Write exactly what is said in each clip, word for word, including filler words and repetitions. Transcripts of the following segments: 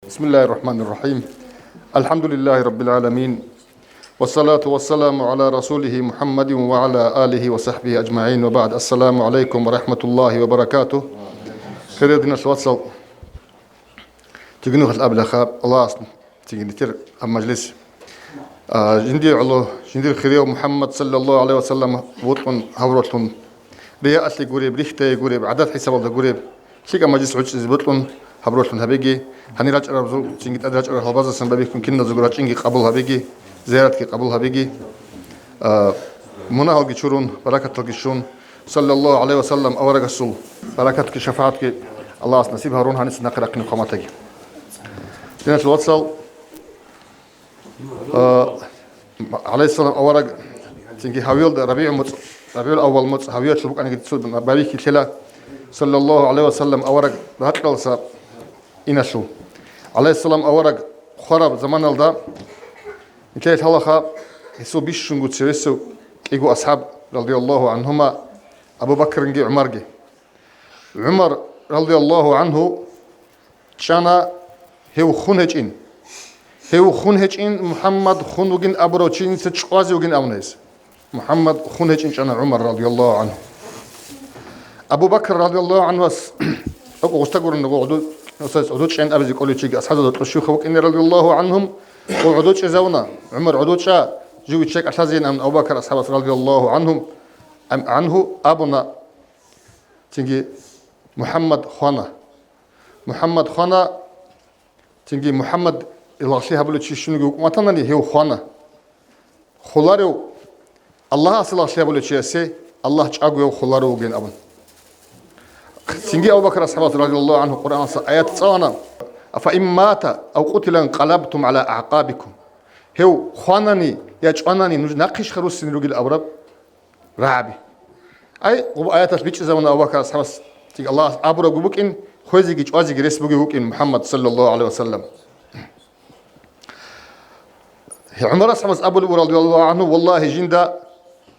بسم الله الرحمن الرحيم. الحمد لله رب العالمين. والصلاة والسلام على رسوله محمد وعلى آله وصحبه أجمعين وبعد. السلام عليكم ورحمة الله وبركاته. Хириял диналъул вацал, тигнухал абляха Аллагьас тигнитир аб мажлис. А, жиндир гӀоло, жиндир хирияв МухӀаммад саллаллагьу гӀалайгьи ва саллам вокьун гьавролъун, рияалъе гуреб, рихьдае гуреб, гӀадат хӀисабалда гуреб, лъикӀаб мажлис гӀучӀизе бокьун гьабролъун гьабиги, гьанир рачӀараб зу-, цинги тӀад рачӀарал гьалбаздасан бабихьун киназего рачӀинги къабул гьабиги, зияратги къабул гьабиги. А, мунагьалги чурун, баракаталги щун, саллаллагьу гӀалайгьи ва саллам аварагасул баракатги шафагӀатги Аллагьас насиб гьарун гьаниса нахъе рахъине хъаматаги. Диналъул вацал, А, гӀалайгьиссалам авараг цинги гьавиялда РабигӀул моцӀ, РабигӀул аввал моцӀ гьавиялъул букӀаниги цо барихьилъила, саллаллагьу гӀалайгьи ва саллам авараг ракьалдаса иналъул. ГӀалайгьиссалам авараг хвараб заманалда, нилъее лъалаха, гьесул бищунго цевесев кӀиго асхӀаб, радияллагьу гӀангьума, Абу Бакрги ГӀумарги. ГӀумар, радияллагьу гӀангьу, чӀана гьев хун гьечӀин. Гьев хун гьечӀин, МухӀаммад хун вугин абурав чи жинца чӀвазе вугин абуна гьес. МухӀаммад хун гьечӀин чӀана ГӀумар, радияллагьу гӀангьу. Абу Бакр, радияллагьу гӀангьуяс, гьукъу гъуста гурун, гъо гӀуду-, гъуса гӀуду чӀен абизе кӀолев чиги асхӀабзабазда кьурщивха вукӀине, радияллагьу гӀангьум, гъо гӀуду чӀезавуна. ГӀумар, гӀуду чӀа, жив вичча кӀалъазейин абун, Абу Бакр асхӀабас, радияллагьу гӀангьум, гӀан-, гӀангьу абуна. Цинги МухӀаммад хвана. МухӀаммад хвана, цинги МухӀаммад лагълъи гьабулев чи щунги вукӀун ватанани, гьев хвана. Холарев Аллагьасе лагълъи гьабулев чиясе Аллагь чӀагояв холарев вугин абун. Цинги Абу Бакр асхӀабас, радияллагьу гӀангьу, Къуръаналъа аят цӀалана: «Афа ин мата ав къутила инкъалабтум гӀала агӀкъабикум». Гьев хванани я чӀванани нуж нахъищха руссине ругел абураб? рагӀаби. Ай, гъуб аяталъ бичӀчӀизавуна Абу Бакр асхӀабас, цинги Аллагьас абурабго букӀин, хвезеги чӀвазеги рес бугев вукӀин МухӀаммад, саллаллагьу гӀалайгьи ва саллам. ГӀумар асхӀабас абулеб буго, радияллагьу гӀангьу: «Валлагьи, жинда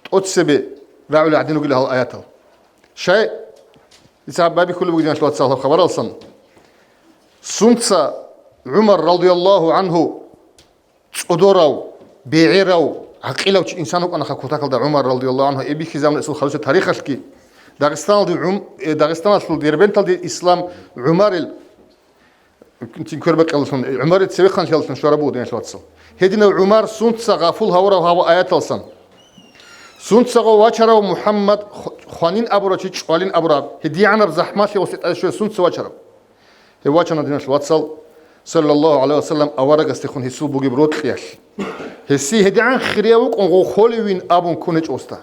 тӀоцебе рагӀулел гӀадин ругел гьал аятал». Щай? Дица гьаб байбихьулеб буго, диналъул вацал, гьаб хабаралсан. Сунца ГӀумар, радияллагьу гӀангьу, цӀодорав, бегӀерав, гӀакъилав чи инсан вукӀанаха кутакалда ГӀумар, радияллагьу гӀангьу, эбихьизабуна эсул хадусеб тарихалъги. Дагъистаналде Гӏум-, э, Дагъистаналъул Дербенталде ислам ГӀумарил, цин квербакъиялъун, э, ГӀумарил цевехъанлъиялъун щвараб буго, диналъул вацал. Гьединав ГӀумар сунца гъафул гьавурав гьав аяталсан. Сунцаго вачарав МухӀаммад ху-, хванин абурав чи чӀвалин абураб, гьедигӀанаб захӀмалъи ва сетӀазе щвей сунца вачарав. Гьев вачана, диналъул вацал, саллаллагьу гӀалайгьи ва саллам, аварагасдехун гьесул бугеб рокьиялъ. Гьесие гьедигӀан хирияв вукӀун гъо холевин абун ккун гьечӀо гъосда.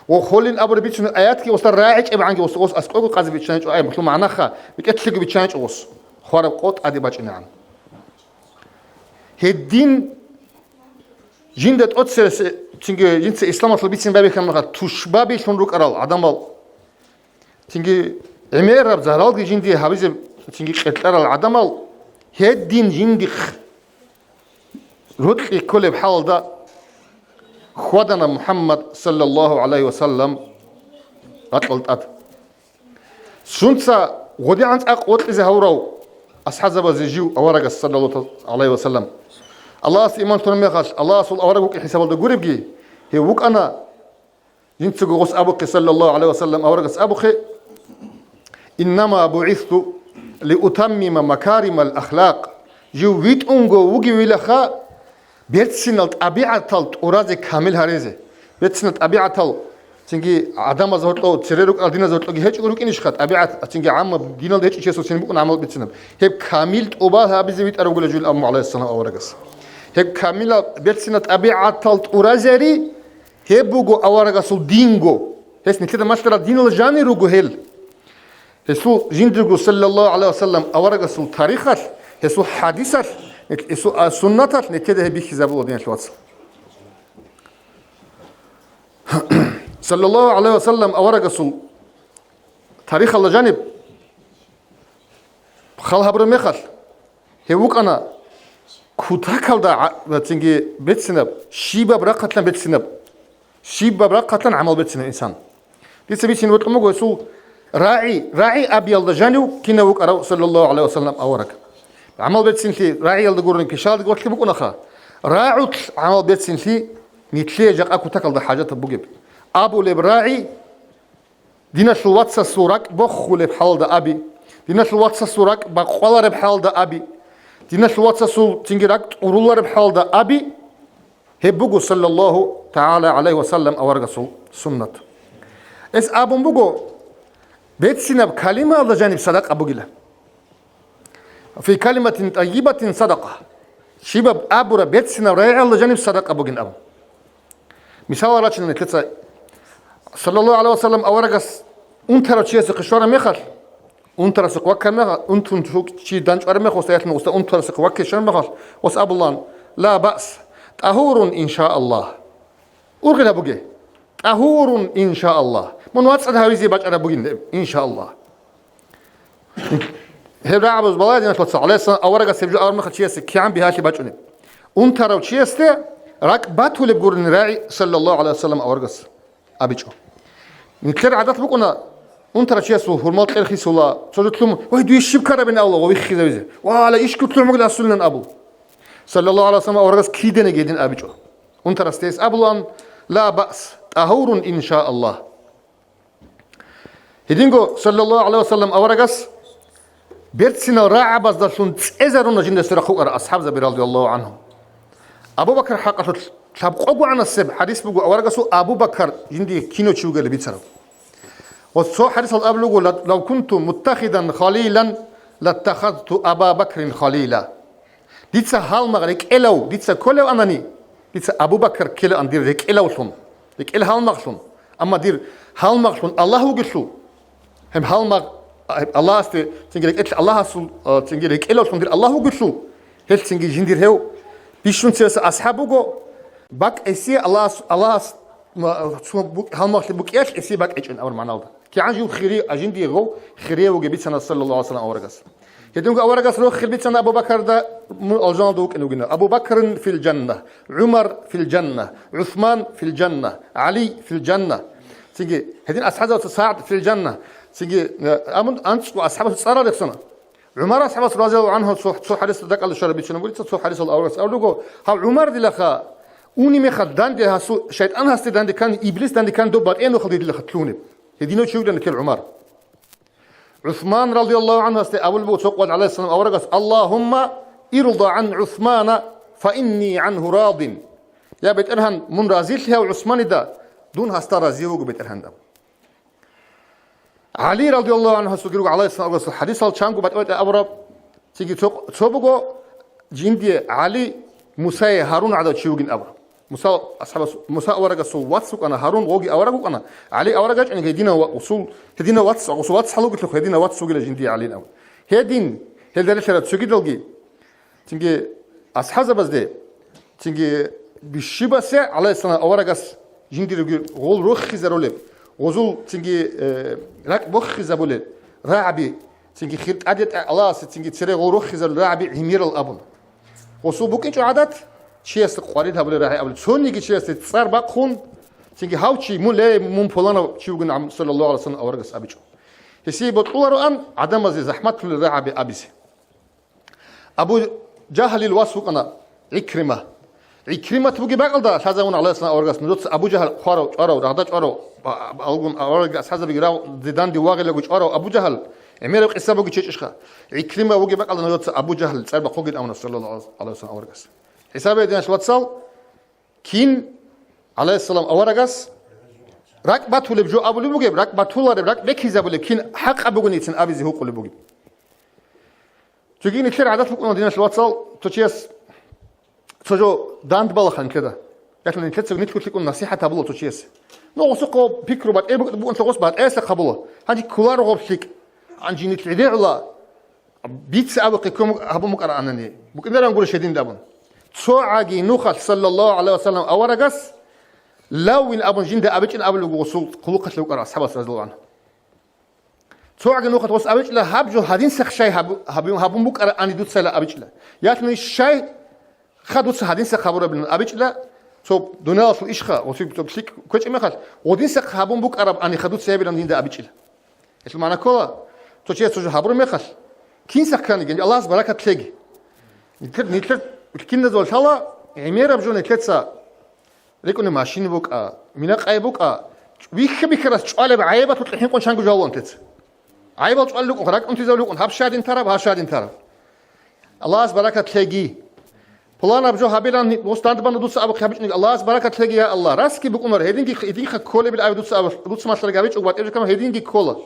Гъо холин абураб бицунеб аятги гъосда рагӀичӀебгӀанги гъос, гъос аскӀого къазе биччан гьечӀо, ай, мухлу магӀнаха, бекӀелъиго биччан гьечӀо гъос. Хвараб къо тӀаде бачӀинегӀан. Гьедин жинда тӀоцерес, цинги жинца исламалъул бицин байбихьанлъа тушбабилъун рукӀарал гӀадамал, цинги гӀемераб заралги жинди гьабизе, цинги кьеркьарал гӀадамал, гьедин жиндихъ рокьи кколеб хӀалалда хьвадана МухӀаммад, саллаллагьу гӀалайгьи ва саллам, ракьал тӀад. Сунца гъодигӀан цӀакъ вокьизе гьавурав асхӀабзабазе жив аварагас, саллаллагьу гӀалайгьи ва саллам. Аллагьасда иман лъураб мехалъ, Аллагьасул авараг вукӀин хӀисабалда гуребги, гьев вукӀана. Жинцаго гъос абухъе, саллаллагьу гӀалайгьи ва саллам, аварагас абухъе: «Иннама бугӀисту лиутаммима макаримал ахлакъ». Жив витӀунго вугевилаха, берцинал тӀабигӀатал тӀуразе, камил гьарезе. Берцинал тӀабигӀатал, цинги гӀадамаз гьоркьов, цере рукӀарал диназ гьоркьовги гьечӀого рукӀинищха тӀабигӀат, цинги гӀамма диналда гьечӀичиясул цин букӀун гӀамал бицинаб. Гьеб камил тӀуба гьабизе витӀарав вугила жугьил абу гӀалайгьиссалам аварагас. Гьеб камилаб берцинал тӀабигӀатал тӀуразери, гьеб буго аварагасул динго. Гьес нилъеда малъараб динал жанир руго гьел. Гьесул жиндирго, саллаллагьу гӀалайгьи ва саллам, аварагасул тарихалъ, гьесул хӀадисалъ, гьесул, а, суннаталъ нилъеда гьеб бихьизабула, диналъул вацал. Саллаллагьу гӀалайгьи ва саллам, аварагасул тарихалда жаниб хал гьабураб мехалъ, гьев вукӀана кутакалда гӀа-, цинги бецинаб, щибаб рахъалъан бецинаб, щибаб рахъалъан гӀамал бецинаб инсан. Дица бицин бокьун буго гьесул рагӀи, рагӀи абиялда жанив кинав вукӀарав, саллаллагьу гӀалайгьи ва саллам, авараг. ГӀамал берцинлъи рагӀиялда гурони пишаялда гурони букӀунаха. РагӀулъ гӀамал берцинлъи нилъее жакъа кутакалда хӀажатаб бугеб. Абулеб рагӀи, диналъул вацасул ракӀ бохулеб хӀалалда аби, диналъул вацасул ракӀ бакъвалареб хӀалалда аби, диналъул вацасул цинги ракӀ тӀурулареб хӀалалда аби, гьеб буго, саллаллагьу тагӀала гӀалайгьи ва саллам, аварагасул суннат. Эс абун буго, берцинаб калимаялда жаниб садакъа бугила. «Фи калиматин тӀайибатин садакъа». Щибаб абураб берцинаб рагӀиялда жаниб садакъа бугин абун. Мисал рачина нилъеца, саллаллагьу гӀалайгьи ва саллам, аварагас унтарав чиясухъе щвараб мехалъ, унтарасухъ ваккараб мехалъ, унтун чи данчӀвараб мехалъ, устаялъун уста унтарасухъ ваккизе щвараб мехалъ, ус абулан: «Ла баъс, тӀагьурун, иншааллагь». Ургъел гьабуге. «ТӀагьурун, иншааллагь». Мун вацӀцӀад гьавизе бачӀараб бугин, иншааллагь. Гьеб рагӀабаз балагье, диналъул вацал, гӀалайгьиссалам аварагас гьеб жо абураб мехалъ чиясе кигӀан бигьалъи бачӀунеб. Унтарав чиясде ракӀ батулеб гурони рагӀи, саллаллагьу гӀалайгьи ва саллам, аварагас абичӀо. Нилъер гӀадат букӀуна, унтарав чиясул гьурмал кьер хисула, цо жо лъун: «Вай, дуе щиб ккарабин?» абула, ва виххизавизе. «Ва, гьала иш ккун лъугӀун бугила асулинан», абу. Саллаллагьу гӀалайгьи ва саллам аварагас кидениги гьедин абичӀо. Унтарасде гьес абулаан: «Ла баъс, тӀагьурун, иншааллагь». Гьединго, саллаллагьу гӀалайгьи ва саллам, аварагас берцинал рагӀабаздалъун цӀезаруна жиндаса рахъ букӀарал асхӀабзаби, радияллагьу гӀангьум. Абу Бакр хӀакъалъулъ лъабкъого гӀанасеб хӀадис буго аварагасул, Абу Бакр жиндие кинав чи вугилан бицараб. Ва цо хӀадисалда абулеб буго: «Лав кунту муттахидан халилан, латтахазту Аба Бакрин халила». Дица гьалмагъ рекӀелав дица кколев анани, дица Абу Бакр ккелаан дир рекӀелавлъун, рекӀел гьалмагълъун. Амма дир гьалмагълъун Аллагь вугелъул, гьеб гьалмагъ, гьеб Аллагьасде, цинги рекӀелъ Аллагьасул, а, цинги рекӀелавлъун дир Аллагь вугелъул, гьелъ цинги жиндир гьев бищун цевеса асхӀаб буго, бакӀ гьесие Аллагьас, Аллагьас, ма, цо букӀ-, гьалмагълъи букӀиялъ гьесие бакӀ гьечӀин абураб магӀналда. КигӀан жив хири, а жиндиего хириев вугеб бицана, саллаллагьу гӀалайгьи ва саллам, аварагас. Гьединго аварагас рохел бицана Абу Бакарда, мун алжаналда вукӀин вугина. Абу Бакрин фил жанна, ГӀумар фил жанна, ГӀусман фил жанна, ГӀали фил жанна. Цинги гьедин асхӀабзабаца СагӀд фил жанна. Цинги, э, амун анцӀго асхӀабасул цӀарал рехсана. ГӀумар асхӀабас, радияллагьу гӀангьу, цо, цо хӀадисалда дакӀалде щвараб бицунеб буго, цо хӀадисалда аварагас абулеб буго: «Гьав ГӀумар, дилаха, унеб мехалъ данде гьасул шайтӀан гьасде данде ккани, иблис данде ккани доб батӀияб нухалде дилаха лъугьунеб». Гьединав чи вугилан нилъер ГӀумар. ГӀусман, радияллагьу гӀангьу, гьасде абулеб буго цо къоялъ гӀалайгьиссалам аварагас: «Аллагьумма ирда гӀан ГӀусмана, фа инни гӀангьу радин». Я БетӀергьан, мун разилъи гьав ГӀусманида, дун гьасда рази вуго, БетӀергьан, абу. ГӀали, радияллагьу гӀангьу, гьасулги руго гӀалайгьиссалам аварагасул хӀадисал чанго батӀи-батӀи абураб, цинги цо, цо буго, жиндие ГӀали Мусае Гьарун гӀадав чи вугин абураб. Муса асхӀабас, Муса аварагасул вац вукӀана Гьарун, гъоги авараг вукӀана, ГӀали авараг гьечӀони, гьединав ва-, гъусул, гьединав вац, гъусул вац хӀалугелъухъ, гьединав вац вугила жиндие ГӀалин абун. Гьедин, гьелда релълъараб цогидалги, цинги асхӀабзабазде, цинги бищибасе гӀалайгьиссалам аварагас жиндирги гъол рохизарулеб, гъозул цинги, э, ракӀ бохизабулеб рагӀаби, цинги хир тӀаде тӀа Аллагьасе цинги цере гъол рохизарулеб рагӀаби гӀемерал абун. Гъосул букӀинчӀо гӀадат, чиясда къварид гьабулел рагӀи абулеб. Цониги чиясде цӀар бахъун, цинги гьав чи, мун, ле, мун пуланав чи вугин, ам, саллаллагьу гӀалайгьи ва саллам, аварагас абичӀо. Гьесие бокьулароан гӀадамазе захӀматулел рагӀаби абизе. Абу Жагьлил вас вукӀана ГӀикрима. ГӀикримат бугеб бакӀалда лъазавун гӀалайгьиссалам аварагас, нужеца Абу Жагьл хъварав, чӀварав, рагъда чӀварав, а, а, алгун аварагги асхӀабзабиги рав, диданде вагъилаго чӀварав Абу Жагьл, гӀемераб къиса бугичӀищха. ГӀикрима вугеб бакӀалда нужеца Абу Жагьл цӀар бахъугин абуна, саллаллагьу гӀалайгьи ва саллам, аварагас. ХӀисабе, диналъул вацал, кин гӀалайгьиссалам аварагас ракӀ батулеб жо абулеб бугеб, ракӀ батулареб, ракӀ бекизабулеб, кин хӀакъаб бугоницин абизе гьукъулеб бугеб. Цоги нилъер гӀадат букӀуна, диналъул вацал, цо чияс цо жо дандбалаха нилъеда. Яхъна нилъеца нилъго лъикӀун насихӀат гьабула цо чиясе. Ну, гъосухъа пикру батӀи букӀ-, букӀунлъа гъос батӀиясда хъабула. Гьанже кколаро гъоб лъикӀ. Гьанже нилъ гӀедегӀула. Бица абухъе ккун гьабун букӀараанани, букӀинаран гурищ гьединда абун. ЦогӀаги нухалъ, саллаллагьу гӀалайгьи ва саллам, аварагас лаввин абун жинда абичӀин абулеб буго гъосул хъулухъалъе вукӀарав асхӀабас, разияллагьу гӀангьу. ЦогӀаги нухалъ гъос абичӀила, гьаб жо гьадинсахъ щай гьабу-, гьабу-, гьабун букӀараани дуцайила абичӀила. Ялъуни щай ха дуца гьадинсахъ гьабурабилан абичӀила, цо дуниялалъул ишха, гъосие цо лъикӀ кквечӀеб мехалъ, гъодинсахъ гьабун букӀарабани ха дуца гьабилан жинда абичӀила. Гьелъул магӀна ккола, цо чияс цо жо гьабураб мехалъ, кинсахъ кканиги, Аллагьас баракат лъеги. Нилъер, нилъер киназул лъала гӀемераб жо нилъеца рекӀуни машин букӀа, минакъай букӀа, вихьа-бихьарас чӀвалеб гӀайибалъулъ хӀинкъун чанго жавлан теца. ГӀайибал чӀвалел рукӀун, ракӀунтизаб рукӀун, гьаб щадин тараб, гьаб щадин тараб. Аллагьас баракат лъеги. Пуланаб жо гьабилан, гъос дандбан дуца абухъе гьабичӀниг, Аллагьас баракат лъеги, я Аллагь. Расги букӀунар, гьединги, гьединха кколебил аби дуца аб-, дуца малъараг гьабичӀого батӀеб жо камал гьединги ккола.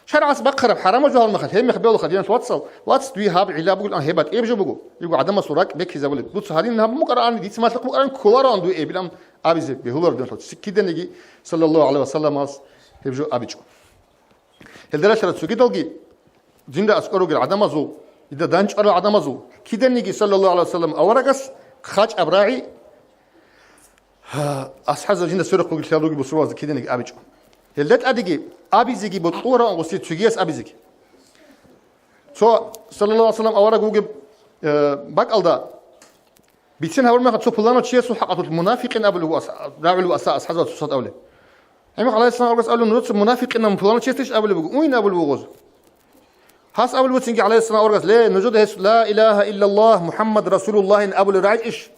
ШаргӀас бахъараб хӀарамал жо гьалмахал, гьебмех бегьулаха, динал вацал, вац, дуе гьаб гӀилла бугилан гьеб батӀеб жо буго. Йиго гӀадамасул ракӀ бекизабулеб. Дуца гьадин гьаб мукъараан, дица малъухъ мукъараан кколароан дуе эбилан абизе бегьулар динал вацал. Киданиги саллаллагьу гӀалайгьи ва салламас гьеб жо абичӀо. Гьелда ралъараб цогидалги, жинда аскӀор ругел гӀадамазул, дида данчӀварал гӀадамазул, киданиги, саллаллагьу гӀалайгьи ва саллам, аварагас хъачӀаб рагӀи, гьа, асхӀабзаб жинда сверухъ ругел лъал руги бусурбабазда киданиги абичӀо. Гьелда тӀадеги абизеги бокьулароан гъуси цогияс абизеги. Цо, саллаллагьу гӀалайгьи ва саллам, авараг вугеб, э, бакӀалда, Бицин гьабураб мехалъ цо пуланав чиясул хӀакъалъулъ мунафикъин абулеб буго ас-, рагӀулеб аса-, асхӀабзабаца цоцазда абулеб. Гьебмехалъ гӀалайгьиссалам аварагас абулеб, нужеца мунафикъинан пуланав чиясдеш абулеб буго, уйин абулеб буго гъоз. Гьас абулеб буцинги гӀалайгьиссалам аварагас, ле, нужеда гьес ла илагьа иллаллагь, МухӀаммад расулуллагьин абулеб рагӀичӀищ?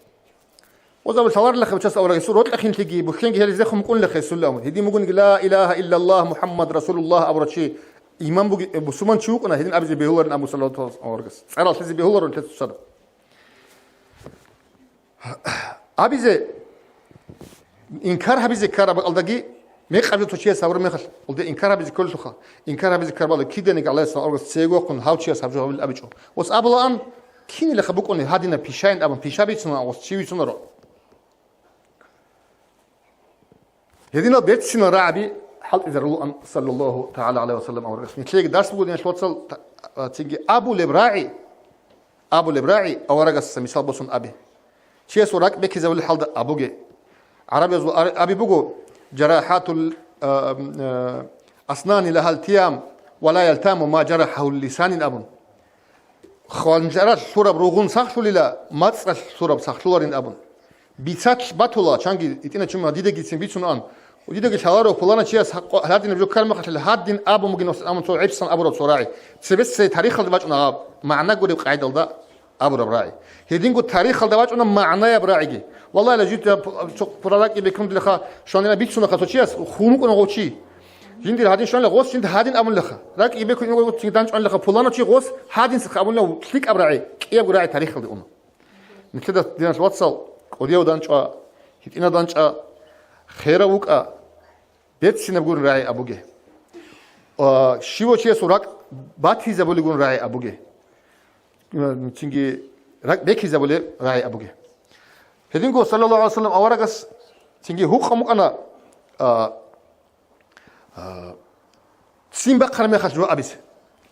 Гъоз абулеб, лъаларилахъе гьев час авараг, гьесул рокьахинлъиги, бухьенги гьелизе хъумкъунилахъе гьесул абун. Гьедин бугониги ла илагьа иллаллагь, МухӀаммад расулуллагь абурав чи иман буги-, бусурман чи вукӀуна, гьедин абизе бегьуларин абу саллаллагьу гӀалайгьи ва саллам аварагас. ЦӀарал лъезе бегьуларин лъецо цадаб. Абизе, инкар гьабизе ккараб бакӀалдаги, мекъаб жо цо чияс гьабураб мехалъ, гьелде инкар гьабизе кколелъулха, инкар гьабизе ккараб бакӀалда киданиги гӀалайгьиссалам аварагас цеве вахъун гьав чияс гьаб жо гьабилин абичӀо. Ос абулаан, кинилаха букӀуни гьадинаб пишайин абун, пиша бицуна, ос чи вицунаро. Гьединал берцинал рагӀаби хӀалтӀизарулаан, саллаллагьу тагӀала гӀалайгьи ва саллам, аварагас. Нилъееги дарс буго, диналъул вацал, та-, а, цинги абулеб рагӀи, абулеб рагӀи аварагасда мисал босун аби. Чиясул ракӀ бекизабулеб хӀалда абуге. ГӀарабиязул ари-, аби буго, «Жарахатул, а, а, аснани лагьал тиям, ва ла ялтаму ма жарахагьул лисанин» абун. Хванжаралъ лъураб ругъун сахлъулила, мацӀалъ лъураб сахлъуларин абун. Бицалъ батула, чанги гьитӀинав чи дидаги цин бицунан, дидаги лъаларо, пуланав чияс гьа-, гьадинаб жо ккараб мехалъ гьадин абун бугин, ос-, амун цо гӀебсан абураб цо рагӀи. Цебесей тарихалда бачӀуна гьаб, магӀна гуреб къайдалда абураб рагӀи. Гьединго тарихалда бачӀуна магӀнаяб рагӀиги. Валлагьила, жидда пу-, цо пураракӀи бекундилаха, щванила бицунаха цо чияс, хун вукӀуна гъов чи. Жиндир гьадин щванила, гъос жинда гьадин абунилаха. РакӀи бекун гъов цин данчӀванилаха, пуланав чи гъос гьадинсаха абунила лъикӀаб рагӀи, кӀиябго рагӀи тарихалде уна. Нилъеда, диналъул вацал, кӀудияв данчӀва, гьитӀина данчӀва, херав вукӀа, берцинаб гурин рагӀи абуге. А, щивав чиясул ракӀ батизабулеб гурин рагӀи абуге. Цинги ракӀ бекизабулеб рагӀи абуге. Гьединго, саллаллагьу гӀалайгьи ва саллам, аварагас цинги гьукъа мукӀана, а, А, ццин бахъараб мехалъ жо абизе.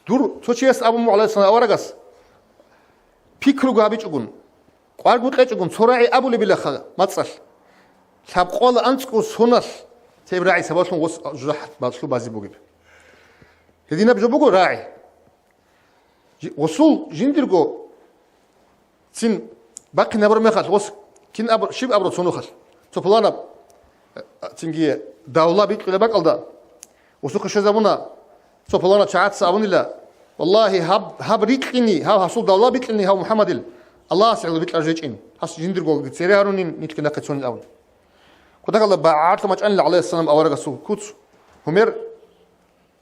Дур цо чияс абун буго, гӀалайгьиссалам аварагас, пикруго гьабичӀогун, къваргу кьечӀогун цо рагӀи абулебилаха мацӀалъ, лъабкъоялда анцӀго соналъ цеб рагӀи сабаблъун гъос жужахӀалъубазе бугеб. Гьединаб жо буго рагӀи. Жи-, гъосул жиндирго цин бахъин гьабураб мехалъ, гъос кин абу-, щиб абураб цо нухалъ? Цо пуланаб, э, цинги давла бикьулеб бакӀалда, гъосухъе щвезабуна, цо пуланаб чагӀаца абунила, валлагьи, гьаб, гьаб рикьине, гьав гьасул давла бикьине, гьав МухӀаммадил, Аллагьас гӀоло бикьараб жо гьечӀин, гьас жиндирго цере гьарунин, нилъги нахъе цонин абун. Кутакалда багӀарла мачӀанила гӀалайгьиссалам аварагасул куц, гьумер,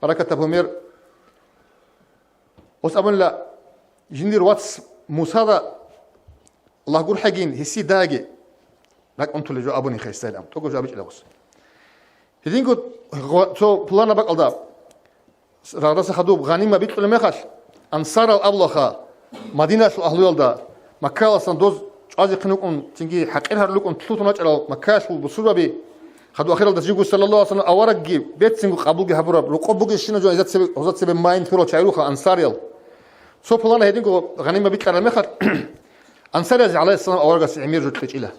баракатаб гьумер, Гъос абунила, жиндир вац Мусада Аллагь гурхӀегин, гьесие дагьаги ракӀ унтулеб жо абунин хесайилан, тӀокӀаб жо абичӀила гъос. Гьединго гъо-, цо пуланаб бакӀалда рагъдаса хадуб гъанима бикьулеб мехалъ, ансарал абулаха, Мадиналъул агьлуялда, Маккаялдасан доз чӀвазехъин рукӀун, цинги хӀакъир гьарулел рукӀун лъутун вачӀарал Маккаялъул бусурбаби, хадуб ахиралда жиго саллаллагьу гӀалайгьи ва саллам аварагги берцинго къабулги гьабураб, рокъоб бугебщинаб жо гьезда цебе, гьезда цебе майин лъурал чагӀи руха ансариял. Цо пулана гьединго гъанима бикьараб мехалъ, ансариязе гӀалайгьиссалам аварагасе гӀемер жо кьечӀила.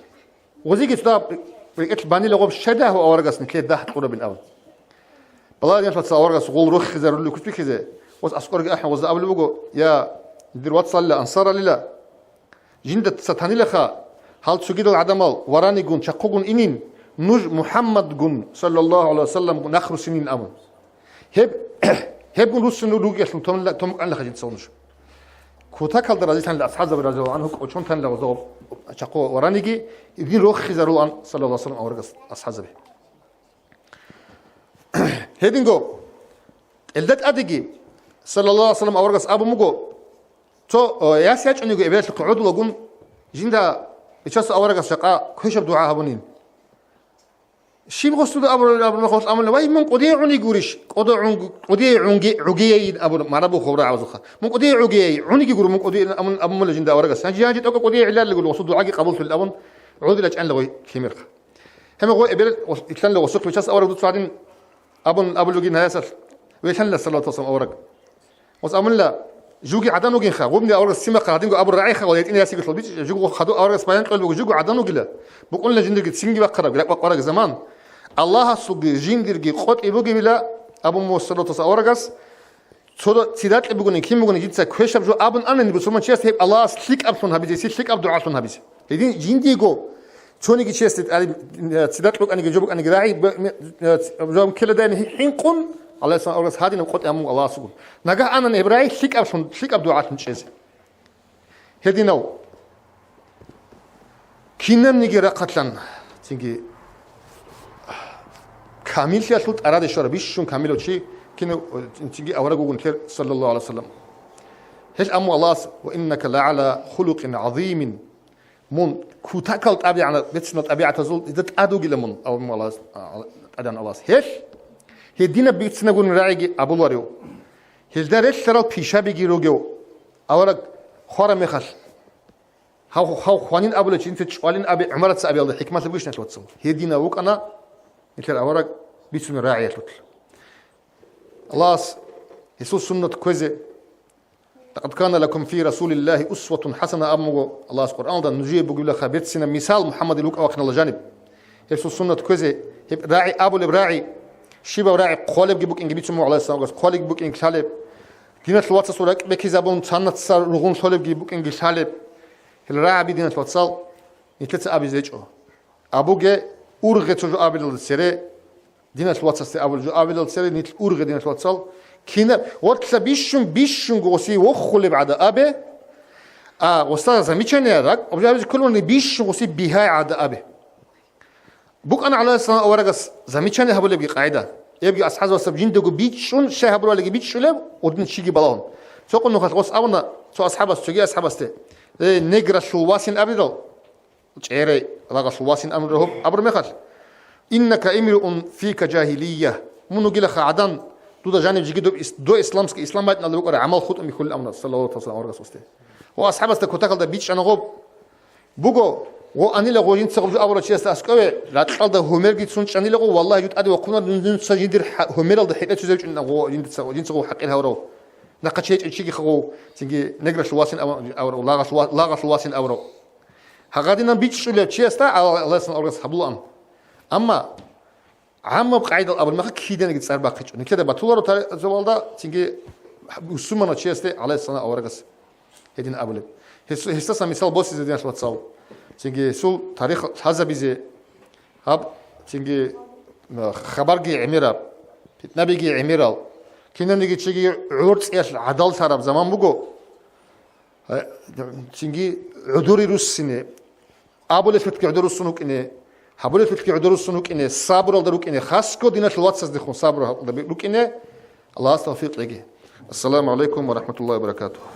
Гъозиги цо дагь рекӀелъ банила гъоб щай дагь аварагас нилъее дагь кьурабин абун. Балагье, диналъул вацал, аварагас гъол рохизарулел кутбихьизе, гъос аскӀорги ахӀун, гъозда абулеб буго: «Я, дир вацалила, ансаралила, жинда цатанилаха, гьал цогидал гӀадамал варанигун, чахъугун инин, нуж МухӀаммадгун, саллаллагьу гӀалайгьи ва саллам, нахъ руссинин», – абун. Гьеб, гьебгун руссин ругелъул том-, томукъанилаха жинцал нуж. Кутакалда разилъанила асхӀабзаби разияллагьу гӀангьу кӀочон танила гъоза чахъо вараниги, дин рохизарулаан, саллаллагьу гӀалайгьи ва саллам, аварагас асхӀабзаби. Гьединго, элда тӀадеги, саллаллагьу гӀалайгьи ва саллам, аварагас абун буго, цо, о, яс ячӀунего эбелалъухъе гӀодулагун, жинда Бичасул аварагас жакъа квешаб дугӀа гьабунин. Щиб гъосуда абураб, абураб мехалъ амула, вай, мун кӀудияй гӀуни гурищ? КӀуда гӀун-, кӀудияй гӀунги-, гӀугияй абур марабу ховра гӀавзухъа. Мун кӀудияй гӀугияй, гӀуниги гур, мун кӀудияй амун, абумула жинда аварагас. Гьанже, гьанже тӀокӀа кӀудияй гӀилларилгур, гъосул дугӀаги къабуллъулел абун, гӀодила чӀанила гъой лъимерха. Гьеб гъой эбел ислъанила гъосухъ Бичасул авараг дуца гьадин абун абулугин гьаясалъ, вейлъанила саллаллагьу гӀалайгьи ва саллам авараг. Гъос амула, жуги гӀадан вугинха, гъубни аварагас ццимахъа, гьадинго абур рагӀиха ва ятӀина ясигулъул бичӀчӀи, жуго хадув аварагас баян кьолеб буго, жуго гӀадан вугила, букӀунила жиндирги ццинги бахъараб, ракӀ бакъвараб заман. Аллагьасулги жиндирги къотӀи бугебила, абун муса саллаллагьу гӀалайгьи ва саллам аварагас, цо цидакье бугони, кин бугони, дица квешаб жо абун анани, бусурман чияс гьеб Аллагьас лъикӀаблъун гьабизе, лъикӀаб дугӀалъун гьабизе. Гьедин жиндиего цониги чиясде тӀаде, э, цидакь букӀаниги, жо букӀаниги рагӀи, б-, м-, э, ц-, жо ккеладайин хӀинкъун, гӀалайгьиссалам аварагас гьадинаб къотӀи гьабун Аллагьасукъун. Нагагь анани гьеб рагӀи лъикӀаблъун, лъикӀаб дугӀалъун чӀезе. Гьединав кинабниги рахъалъан, цинги камиллъиялъул тӀараде щвараб, бищун камилав чи кинав, цинги авараг вугун лъер, саллаллагьу гӀалайгьи ва саллам. Гьел аму Аллагьас: «Ва иннака лагӀала хулукъин гӀазимин». Мун кутакал тӀабигӀана-, бецинал тӀабигӀатазул дида тӀад вугила мун, абун Аллагьас, а, тӀадегӀан Аллагьас. Гьелъ гьединаб бицинаб гурин рагӀиги абуларев. Гьелда релълъарал пишабиги ругев. Авараг хвараб мехалъ, гьав, гьав хванин абулев чи, инца чӀвалин абе, гӀумарца абиялда хӀикмалъи бугищ, нилъ вацал? Гьединав вукӀана нилъер авараг бицунеб рагӀиялъулъ. Аллагьас гьесул суннат кквезе, «Лакъад кана лакум фи Расулиллагьи усватун хӀасана» абун буго Аллагьас Къуръаналда, нужее бугебилаха берцинаб мисал МухӀаммадил вукӀа-вахъинала жаниб. Гьесул суннат кквезе, гьеб рагӀи абулеб рагӀи, щибаб рагӀи хъвалебги букӀинги бицун буго, гӀалайгьиссаламгас хъвалебги букӀинги лъалеб, диналъул вацасул ракӀ бекизабун цанаца ругъун лъолебги букӀинги лъалеб. Гьел рагӀаби, диналъул вацал, нилъеца абизе гьечӀо. Абуге, ургъе цо жо абилалда цере, диналъул вацасде абулеб жо абилалда цере, нилъ ургъе, диналъул вацал. Кина, ватла бищун, бищунго гъосие вохулеб гӀада абе, а гъосда замечание ракӀ, обжабизе кколеб бищун гъосие бигьай гӀада абе. БукӀана гӀалайгьиссалам аварагас замечание гьабулебги къагӀида. Эбги асхӀабзабазда жиндаго бичӀчӀун, щай гьабуралиги бичӀчӀулеб, гъудин чиги балагьун. Цо къунухалъ гъос абуна цо асхӀабас, цоги асхӀабасде: «Э, негралъул васин абридал». ЧӀерай лагъалъул васин амру гьаб-, абураб мехалъ: «Иннака имруун фика жагьилия». Мун вугилаха гӀадан, дуда жанив жиги доб ис-, до исламский, ислам батӀиналда букӀараб гӀамал хутӀун бихьулин амуна, саллаллагьу гӀалайгьи ва саллам, аварагас гъосде. Ва асхӀабасда кутакалда бичӀчӀана гъоб. Буго, гъо анила гъо жинца гъоб жо абурав чиясда аскӀове, ракьалда гьумергицун чӀанила гъо, валлагь, жо тӀаде вахъуна, дун-, дунца жиндир хӀа-, гьумералда хӀетӀе цо зевчӀун гъо жиндица, жинца гъо хӀакъир гьавурав. Нахъа чи гьечӀев чиги хаву, цинги негралъул васин ава-, авурав, лагъалъул ва-, лагъалъул васин авурав. Гьагадинан бичӀчӀулев чиясда, Аллагьас аварагас гьабулаан. Амма гӀаммаб къагӀидал абулеб мехалъ киданиги цӀар бахъичӀо. Нилъеда батуларо тарихзабалда, цинги бусурманав чиясде, гӀалайгьиссалам аварагас, гьедин абулеб. Гьес-, гьесдасан мисал босизе, диналъул вацал. Цинги гьесул тарих лъазабизе, гьаб, цинги, м, хабарги гӀемераб, питнабиги гӀемерал, кинабниги чиги гӀорцӀиялъ гӀадаллъараб заман буго. Гье, цинги гӀодоре руссине, абулелъулъги гӀодор руссун вукӀине, гьабулелъулъги гӀодор руссун вукӀине, сабуралда рукӀине, хасго диналъул вацаздехун сабуралда рукӀине, Аллагьас тавфикъ кьеги. Ассаламу гӀалайкум ва рахӀматуллагьи ва баракатугьу.